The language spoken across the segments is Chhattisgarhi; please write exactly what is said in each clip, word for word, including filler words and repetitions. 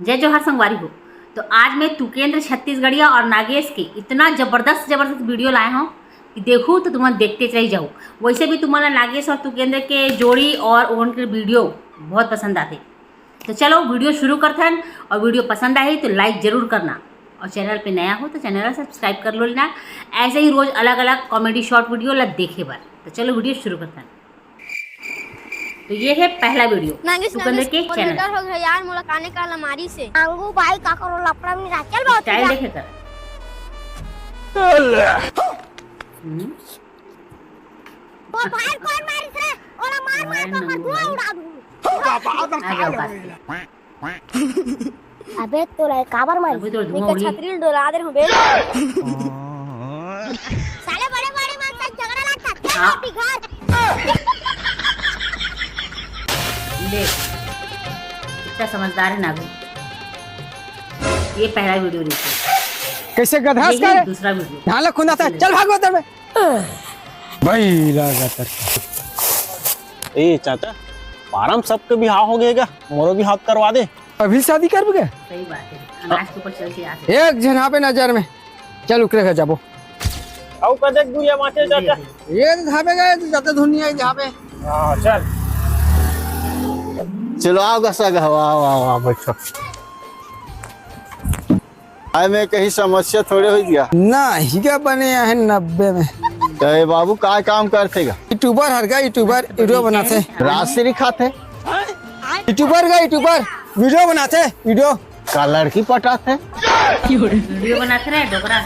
जय जोहार संगवारी हो। तो आज मैं तुकेंद्र छत्तीसगढ़िया और नागेश के इतना जबरदस्त जबरदस्त वीडियो लाए हूँ कि देखू तो तुमन देखते चले जाओ। वैसे भी तुमन ला नागेश और तुकेंद्र के जोड़ी और उनके वीडियो बहुत पसंद आते। तो चलो वीडियो शुरू करथन, और वीडियो पसंद आही तो लाइक जरूर करना, और चैनल पे नया हो तो चैनल ला सब्सक्राइब कर लो लेना, ऐसे ही रोज अलग अलग कॉमेडी शॉर्ट वीडियो ला देखे बर। तो चलो वीडियो शुरू करथन। तो ये है पहला वीडियो नागेश, तुकंदर नागेश, के मोर चैनल। बेटा हो गया यार, मोला काने का अलमारी से। आंगू भाई का करो लपड़ा में रहा। चल बहुत स्टाइल देखे कर। हम्म। वो भाई कौन मारिस रे? ओला मार मार के ओकर धुआं उड़ा दूं। आ जाओ बात। अबे तोला काबर मार? अभी तो धुआं उड़ी। छतरी डोला दे हूं बे। साले बड़े बड़े मन से झगड़ा लगता। चल हाँ। अपनी घर। देख, इतना समझदार है ना अभी। ये पहला वीडियो देखो। कैसे गधा यही का है? दूसरा वीडियो। ढाला खुंदा था। चल भाग उधर में। भाई राजा कर। ए चाचा, पारम सबके बिहाव हो गए का? मोरो बिहाव करवा दे। अभी शादी करबे का? सही बात है, अनाज के ऊपर चल के आते। एक झन हावे नजर में। चल ओकरे घर जाबो। अउ कतेक दूरिया बांचे चाचा? ये तो धाबे गए, तो जाते धुनिया ही धाबे। हाँ, चल। चलो आओ दसा का, वाह, वाह, वाह, बैठो। आए में कहीं समस्या थोड़े हो गया? ना, ही क्या बने यहाँ नब्बे में। तो ये बाबू काय काम करथे गा? यूट्यूबर हर का, यूट्यूबर, वीडियो बनाथे। राजश्री खाथे। यूट्यूबर का, यूट्यूबर, वीडियो बनाथे, वीडियो। का लड़की पटाथे? वीडियो बनाथे रे डोकरा।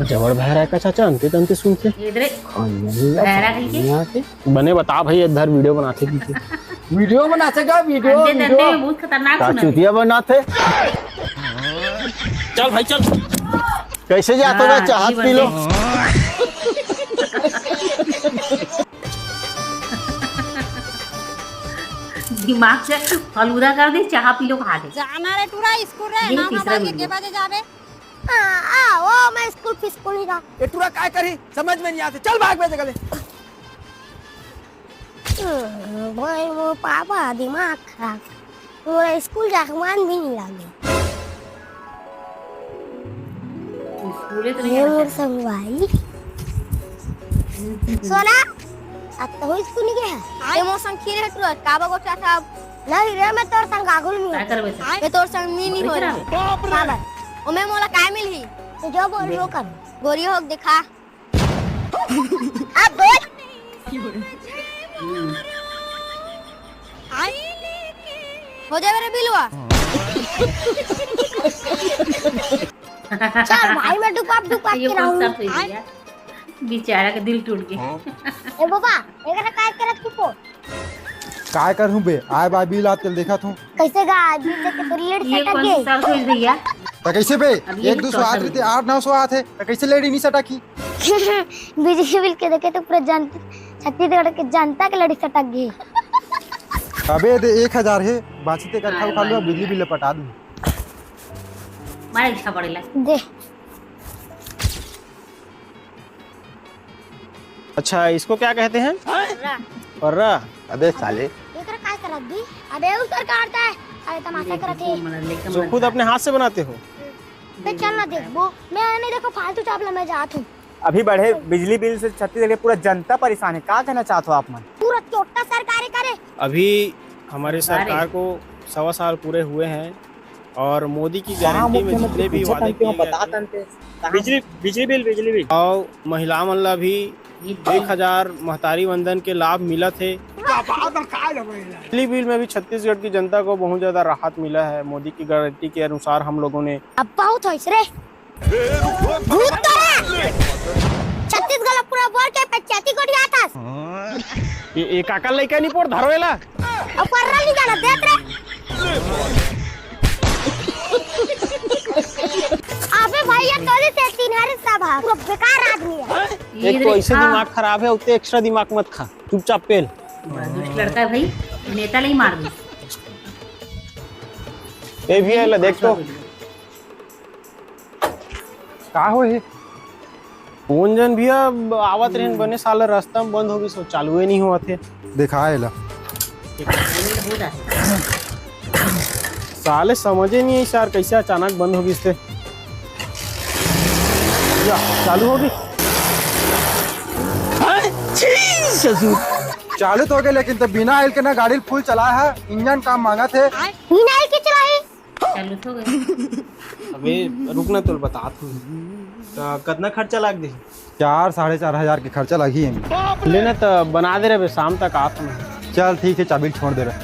जबर भैरा का चाचा, अंते तंते सुनथे। ये इधरे हाँ, नहीं भैरा कहीं के? यहाँ के। बने बता भाई, इधर वीडियो बनाथे की के? वीडियो बनाथे का? वीडियो, अंते तंते वीडियो। में बहुत खतरनाक का सुनथे। चुतिया बनाथे? चल भाई, चल। कैसे जाता हाँ, था? चाहत पी लो। दिमाग से फलूदा कर दे, चाह पी लो, खा ले। जाना रे टूरा, स्कूल रे, ये नौ तीसरा बजे वीडियो। के बजे जाबे? आ, आ, ओ, मैं स्कूल फिस्कूल नहीं जा। ये टूरा काय करही? समझ में नहीं आते। चल भाग बे जगह ले। हम्म, भाई, वो पापा दिमाग खराब। पूरा स्कूल जाके मन भी नहीं लागे। स्कूले तो नहीं ये जाना मोर चाहता। संगवारी। सोना, अब तो स्कूल नहीं गया है। ये मोर संग खेले है टूरा, काबा गोठियाथस? नहीं रे, मैं तोर संग आगुल में हूँ। मैं तोर संग मी नहीं हो रहा। बाबा, ओ मैं मोला काय मिलही? तो जो बोल वो कर। गोरी होके दिखा। अब बोल। हो जावे रे बिलवा। चल भाई, मैं डुकाप डुकाप ये के कौन सा रहूं। बेचारा का दिल टूट गया। ए बाबा, एकरा काय करत तू को? काय करहूं बे, आय बाय बिल आत के देखत हूं। कैसे गा, बिल देख के तोर लेड़ी सटक गे। ये कौन सा भैया? त कैसे बे? एक दू सौ आत रहिते, आठ नौ सौ आत हे, त कैसे लेड़ी नहीं सटकी? बिजली बिल के देखे तो पूरा जन-, छत्तीसगढ़ के जनता के लेड़ी सटक गे। अबे दे एक हजार हे, बाची ते कट्ठा उठा लो, बिजली बिल पटा दूं। मारे इच्छा पड़ेला। दे। अच्छा, इसको क्या कहते हैं? पर्रा। पर्रा? अबे साले। एकरा काय करत दी? अबे उ सरकार ता है। अरे तमाशा करत है। जो खुद अपने हाथ से बनाते हो? बे चल ना देखबो। मैं नहीं देखो फालतू चापला मैं जात हूँ। अभी बढ़े बिजली बिल से छत्तीसगढ़ के पूरा जनता परेशान है। का कहना चाहत हो आप मन? पूरा चोट्टा सरकारी करे। अभी हमारे सरकार को सवा साल पूरे हुए हैं। और मोदी की गारंटी में जितने भी वादे किए गए थे, बिजली, बिजली बिल, बिजली बिल। और महिला मन ला भी एक हजार महतारी वंदन के लाभ मिलत हे। बिजली बिल में भी छत्तीसगढ़ की जनता को बहुत ज्यादा राहत मिला है। मोदी की गारंटी के अनुसार हम लोगों ने अब बहुत होइस रे। भूत तोरा। छत्तीसगढ़ पूरा बोल के पंचायती कोठी आथस। ये, ये काका लइका नहीं पोर धरोएला। अब पर्रा नहीं जाना देत रे। अबे भैया, तोरे से तीन हरे सब हा। पूरा बेकार आदमी है। एक तो ऐसे दिमाग खराब है, उतने एक्स्ट्रा दिमाग मत खा, चुपचाप पेल। बड़ा दुष्ट लड़का है भाई, नेता नहीं मार दे। ए भी है, ले देख तो। का हो हे? कौन जन भैया आवत रहन बने, साला रास्ता में बंद हो गई, सो चालू ही नहीं होवत हे। देखा एला। साले समझे नहीं है यार, कैसे अचानक बंद हो गई इससे। या, चालू होगी। चालू तो हो गए, लेकिन तो बिना आयल के ना गाड़ी फुल चला है, इंजन काम मांगा थे। बिना आयल के चलाए। चालू तो हो गए। अबे रुक ना, तो बतात हूँ। तो कितना खर्चा लाग दे? चार, साढ़े चार हजार के खर्चा लगी है। ले ना, तो बना दे रहे बे, शाम तक आत में। चल ठीक है, चाबी छोड़ दे रहे।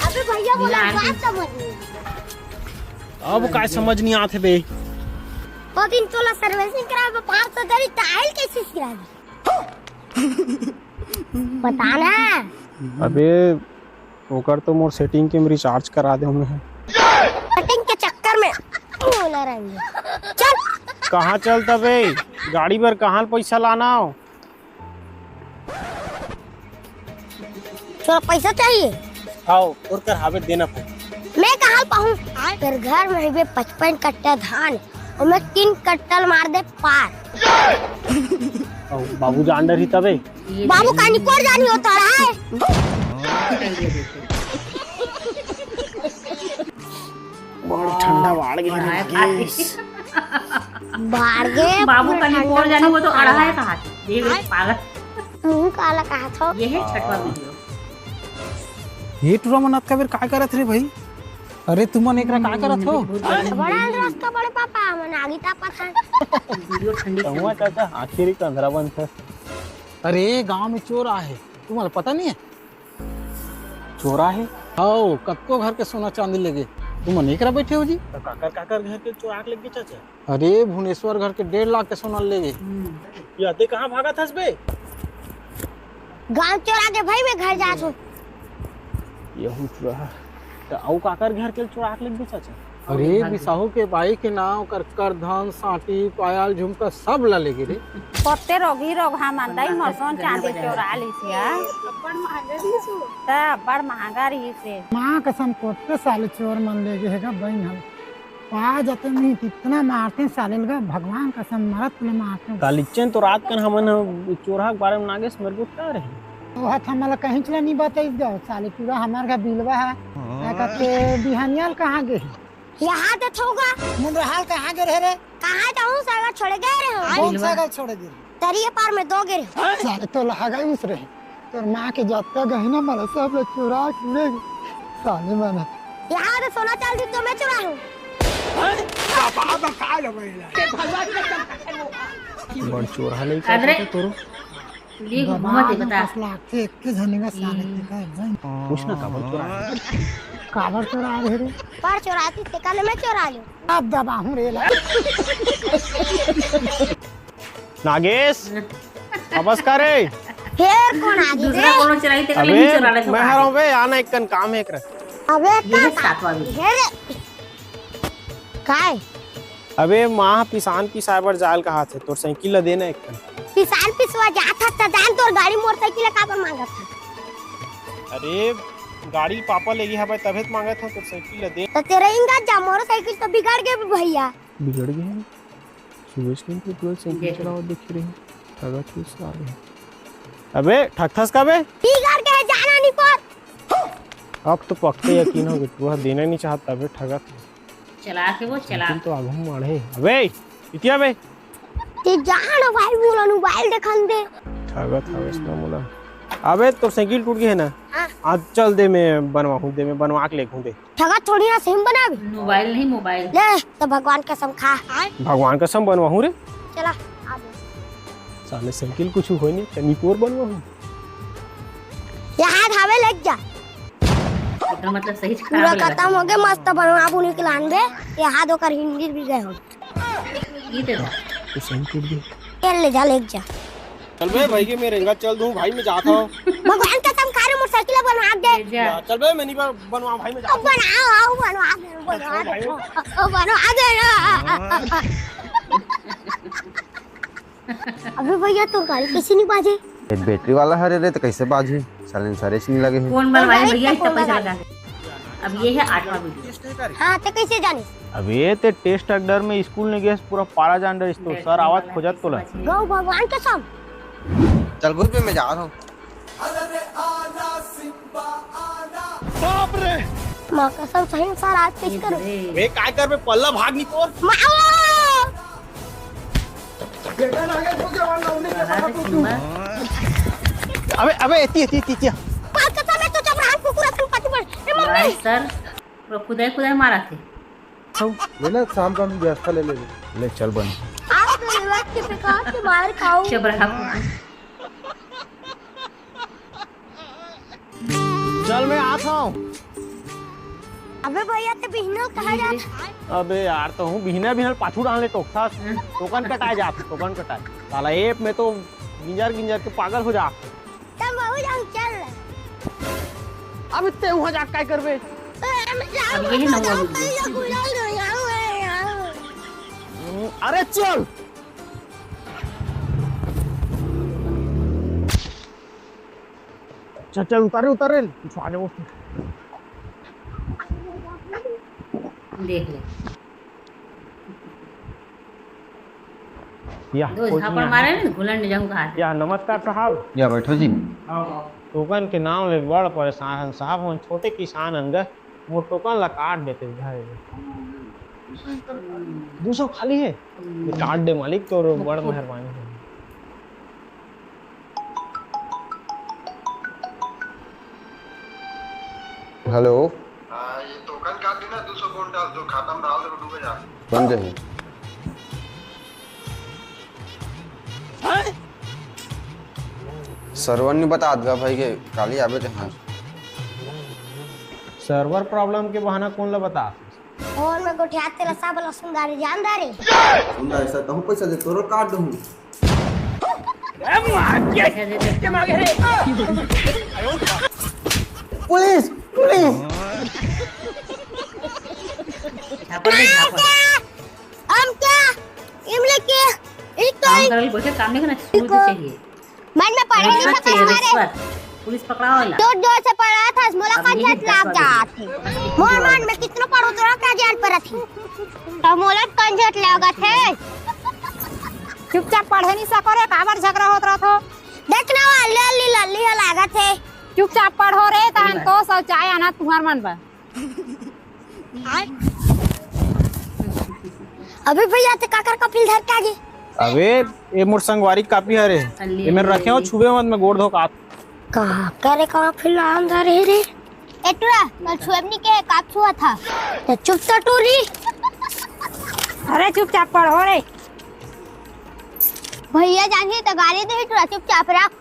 अबे भैया बोला, बात समझ नहीं। अब काय समझ नहीं आते बे? वो दिन तोला सर्विसिंग करावे पाँच सौ दरी, ताइल कैसे गिरा दी? बता ना। अबे ओकर तो मोर सेटिंग के में रिचार्ज करा दे हूँ मैं। सेटिंग के चक्कर में ओला रहेंगे। चल। कहाँ चल तबे? गाड़ी बर कहाँ पैसा लाना हो? तोरा पैसा चाहिए? आओ, और कर हावे देना पड़े। मैं कहाँ पाऊँ? तेरे घर में हवे पचपन कट्टा धान, और मैं तीन कट्टा मार दे पार। बाबू जान डरही तबे। बाबू का निकोर जानी होता है। बड़ ठंडा बाढ़ गे। बाढ़ गे। बाबू का निकोर जानी, वो तो अढ़ा है कहा। ये पागल। मुंह काला कहा था। ये है छठवा वीडियो। ये टुरा मन अतका बेर का करत रे भाई? अरे तुमन एकरा का करत हो? बड़ा अंदर उसका बड़े पापा मन आगी तापत है। वीडियो ठंडी। चाचा आखिरी कंधरा बंद है। अरे गांव में चोर आहे, तुम्हारा पता नहीं है? चोर आहे? हव, कतको घर के सोना चांदी लेगे। तुमन एकरा बैठे हो जी? तो काकर काकर घर के चोराक लेगे चाचा? अरे भुनेश्वर घर के डेढ़ लाख के सोना लेगे। या ते कहाँ भागत हस बे? गांव चोरा के भाई मैं घर जात हूँ। यहू चुरा। तो अउ काकर घर के चोराक लेगे चाचा? अरे बिसाहू के बाई के नाव कर कर धन, सांटी, पायल, झुमका सब ला लेगे रे। पत्ते रोगी रोग हम अंदाई मसोन चांदी चोरा लीस या। अब्बड़ महंगा रहीस वो। त अब्बड़ महंगा रहीस हे। माँ कसम कोते साले चोर मन लेगे हे गा बहिन हम। पा जते नहीं कितना मारते साले लगा, भगवान कसम मरत ले मारते। कालिचन तो रात कन हमन ह चोरहा के बारे में नागेश मेरे को क्या रहे? वो हथ हमला कहीं चला नहीं बताइस गा साले, पूरा हमार घर बिलवा है। हाँ। कहते बिहानियाल कहाँ गए? यहाँ ते थोगा। मुंडरहाल कहाँ गे रहे रे? कहाँ जाऊँ, साइकिल छोड़े गे रहे हो। कौन साइकिल छोड़े गे रहे? तरिये पार में दो गे रहे। साले तो लहा गई उस रहे। तोर माँ के जतका गहना मला सब ले चुरा के ले गे। साले मन। यहाँ तो सोना चांदी तो मैं चुरा हूँ। बड़ चोरहा लइका अरे। तोरो। ले घूमत हे, बता। कस लागथे, एक के झने का साले के का एकदम। पूछ ना, काबर चोरा ले? काबर चोरा ले रे? पर चोराती ते काले मैं चोरा लूं। अब दबाहूं रे ला। नागेश, वापस का रे? फेर कोन आ गे दूसरा रे? कोनो चोराही ते काले अबे, नहीं चोरा ले, मैं चोरा हराऊं ले। बे, आना एक कन काम है एकरा। अबे ये का सातवां काम? भी। हे रे। काय? अबे माँ, पिसान पिसाए बर जाल कहा थे, तोर साइकिल ला देना एक कन। पिसान पिसवा जात हस त जान, तोर गाड़ी मोटरसाइकिल ला काबर मांगत हस? अरे गाड़ी पापा लेगे हवय तभे त मांगत हव, तोर साइकिल ला दे। त तेरा इंगा जा, मोटरसाइकिल तो बिगड़ गए भैया। बिगड़ गए हैं। सुबह से तो पूरा साइकिल देख। चलावत देखे रहे। ठगा चूस आ रहे। अबे ठगथस का बे? बिगड़ गए, जाना नहीं पर। अब तो पक्का यकीन हो गया, तू देना नहीं चाहता बे ठगा। चला के वो चला। तुम तो आगू माढ़े। अबे, इतिया बे। ते जान भाई, मोला मोबाइल देखन दे। ठगत हवस ना मोला। अबे, तोर साइकिल टूट गए है ना? हाँ। आज चल दे, मैं बनवाहूँ दे, मैं बनवा के लेके हूँ दे। ठगत थोड़ी ना, सिम बनाबे। मोबाइल नहीं, मोबाइल। ले, तो भगवान कसम खा। भगवान कसम बनवाहूँ रे। चला, आ दे। साले साइकिल कुछ होय नहीं, तनी कोर बनवाहूँ। यहाँ धावे लग जा। एकर मतलब सही से पूरा खराब लगा। खत्म हो गए, मस्त बनवा बुनी के लान दे। ये हाथ ओकर हिंदी भी गए हो। ये दे दो। तो सही टूट गई। तेल ले जा, ले जा। चल बे भाई के मेरे रेंगा चल दूं भाई, मैं जाता हूँ। भगवान कसम खा रहे, मोटरसाइकिल बनवा दे। ले जा। चल बे, मैं नहीं बन-, बनवा भाई, मैं जाता हूँ। बनाओ, आओ, बनवा दे, बनवा दे। ओ, बनवा दे ना। अबे भैया, तोर गाड़ी कैसे नहीं बाजे? ये बैटरी वाला हरे रे, तो कैसे बाजही? साइलेंसर च नहीं लगे है। कौन बनवाए भैया, इतना पैसा लगा के? अब ये है आठवां वीडियो। हाँ, ते कैसे जानिस? अब ये ते टेस्ट अड्डर में स्कूल नहीं गए, पूरा पारा जान रहे तो सर आवत खोजत तोला। गौ भगवान कसम। चल घुस बे, मैं जा रहा हूँ। बाप रे, माँ कसम, सही में सर आज कैसे करूँ? बे, काय करबे, पल्ला भाग निकोर। माँ! अबे, अबे, एती, एती, एती, एती। माँ कसम, मैं तो जब रात कुकुर असन पति पर। ए मम्मी। भाई सर, पूरा खुदाई, खुदाई मारा थे। ले ना, शाम का हम व्यवस्था ले लेंगे। ले, चल बन। आज तो रिवर्स के बेकार से मार खाऊं। चुप रहा। चल, मैं आत हूँ। अबे भैया, ते बिहनल कहाँ जात? अबे यार, तो हूँ बिहना बिहनल पाछू डालने टोकथस। टोकन कटाए जात, टोकन कटाए। साला ऐप में तो गिंजर गिंजर के पागल हो जात। तब वहू जाऊँ, चल। अब इतने वहाँ जा काय करबे? तो हम जाऊँ, अब यही तो नौवा जाऊँ, वीडियो। तो ये गुलाल हो जाऊँ, मैं जाऊँ। हम्म, अरे चल। चल, चल, उतारे, उतारे। कुछ आने वो। देख ले। या, दो कोई झापड़ नहीं मारे आया। ना, घुलन जाऊंगा हाथ। या, नमस्कार साहब। या, बैठो जी। टोकन के नाम ले बड़ परेशान हन साहब, हम छोटे किसान हन ग, मोर टोकन ला काट देते उधार। दू सौ खाली है, ये काट दे मालिक, तोर बड़ मेहरबानी है। हेलो। हाँ, ये टोकन काट देना, दो सौ कुंटल, जो खाता में डाल दे, डूबे जा। बन जाही। सरवर नहीं बता दगा भाई के काली आबे ते हाँ। सर्वर प्रॉब्लम के बहाना कौन ला बता? और मैं गोठियात तेला सब लहसुन गाड़ी जान दा रे। सुन ना, ऐसा कहूँ पैसा दे, तोरो काट दूँ। Police, police. झापड़ दे, झापड़। हम क्या? इमले के? एक तो काम करल बोल के काम नहीं करना, शुरू से चाहिए। मन में पढ़े नहीं रिश्वत सकत चाहिए, हमारे। रिश्वत। पुलिस पकड़ाओ ला। जोर जोर से पढ़ा था, मोला अब यही कंझट लाग जात है। मोर मन में कितनो पढ़ो तो का जान परत है। तो मोला कंझट लागत है। चुपचाप पढ़े नहीं सको रे, काबर झगड़ा होत रहत हो? देख ना, वो लल्ली लल्ली हो लागत है। चुपचाप पढ़ो रे, तहन तो शौचालय आना तुम्हार मन बा। अबे भैया, ते काकर कॉपी धर के आगे? अबे, ये मोर संगवारी के कॉपी हरे। अल्ली, ये मैं अल्ली, रखे हो, अल्ली। छुबे मत, मैं गोड़ धो के आत। काकर कॉपी लान धरे रे? ए टुरा, कल छुएब नहीं के, काप छुआ था। तो चुप तो टूरी। अरे चुपचाप पढ़ो रे। भैया जानी तो गाली दे, टुरा चुपचाप रख।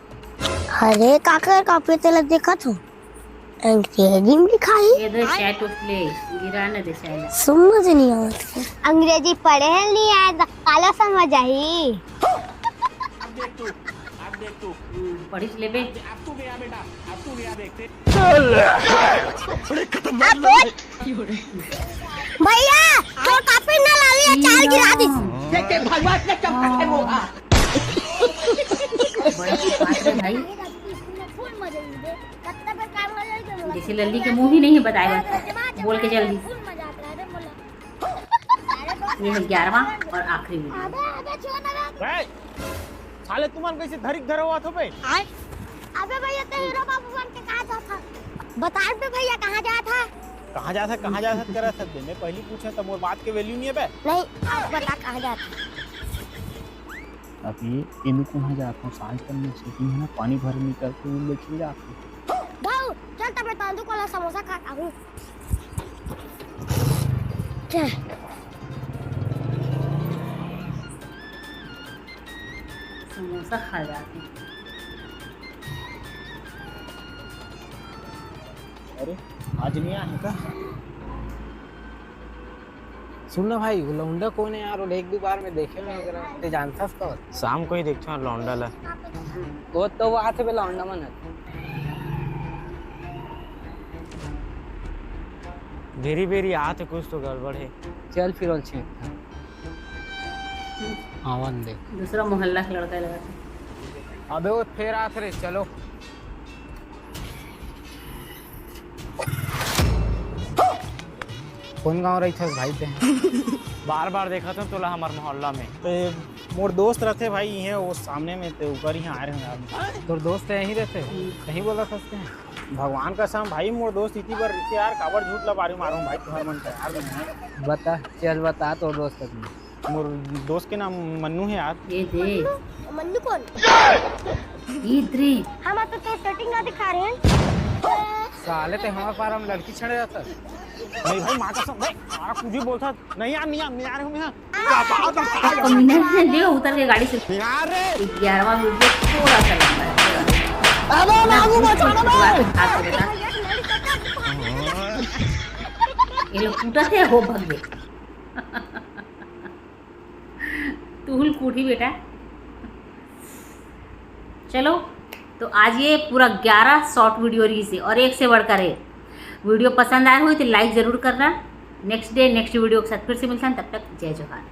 अरे काकर कॉपी तेला देखत हो? अंग्रेजी में लिखा है। ये दे चाय टूट ले, गिरा न दे चाय ला। समझ नहीं आवत है। अंग्रेजी पढ़े नहीं आए तो काला समझ आई। अब देख तू, अब देख तू। हम्म, पढ़ी ले बे। अब तू गया बेटा, अब तू गया देखते। भैया, तोर कॉपी ना लाली है, चाल गिरा दी। देख के भगवान ने चमका के वो। बड़ी बात है भाई। जैसे लल्ली के मुंह भी नहीं है बताए, बोल के जल्दी। ये है ग्यारहवाँ और आखिरी वीडियो। ए, साले तुमन कैसे धरिक धरे होवत हो बे? आय? अबे भैया, तो हीरो बाबू बन के कहाँ जात था? बता बे भैया, कहाँ जात था? कहाँ जात था, कहाँ जात था, करत था बे? मैं पहली पूछे तो मोर बात के वैल्यू नहीं है बे। नहीं, आप बता कहाँ जात था? अभी एमे कहाँ जात हो? सांझ तक में सेटिंग है ना, पानी भरे निकल के वो लेके जात हो। भाऊ, चल तब मैं तांदू कोला समोसा खा आऊँ। समोसा खा जाते हैं। अरे, आज नहीं आया का? सुन ना भाई, वो लौंडा कौन है यार? वो एक दो बार में देखे नहीं जरा, ते जानता उसका? शाम को ही देखते हैं लौंडा ला। वो तो वो आते बे लौंडा मन है। बेरी बेरी आते, कुछ तो गड़बड़ है। चल फिर और छेक। आवन दे। दूसरा मोहल्ला का लड़का लगा था। अबे वो फेर आत रे, चलो। कौन गांव रही था भाई ते? बार बार देखा था तोला हमार मोहल्ला में। ते मोर दोस्त रहते भाई, ये वो सामने में ते ऊपर ही आए रहे यार। तोर दोस्त यहीं रहते? कहीं बोला था उसके? भगवान कसम भाई, मोर दोस्त इति बर रिथे यार, काबर झूठ ला बारी मारूं भाई तुहर मन का यार। बता, चल बता तोर दोस्त के। मोर दोस्त के नाम मन्नू हे यार। ये दे। मन्नू कौन? इधरे। हम तो तेरे सेटिंग ना दिखा रहे हैं। साले ते हमारे पार हम लड़की छेड़े जाता। नहीं भाई, माँ कसम भाई, माँ कुछ भी बोलता। नहीं यार, नहीं यार, नहीं आ रहे हूँ मैं यहाँ। कमीना है, ले उतर के गाड़ी से। नहीं आ रहे। ग्यारहवाँ वीडियो थोड़ा सा लंबा है। अबे मामू, बचाना भाई। हाथ से बेटा। ये लोग कूटा थे, हो भाग गए। तू हुल कूटी बेटा। चलो, तो आज ये पूरा ग्यारह शॉर्ट वीडियो रहिसे और एक से बढ़कर एक। वीडियो पसंद आए हो तो लाइक जरूर करना। नेक्स्ट डे नेक्स्ट वीडियो के साथ फिर से मिलता है, तब तक जय जोहार।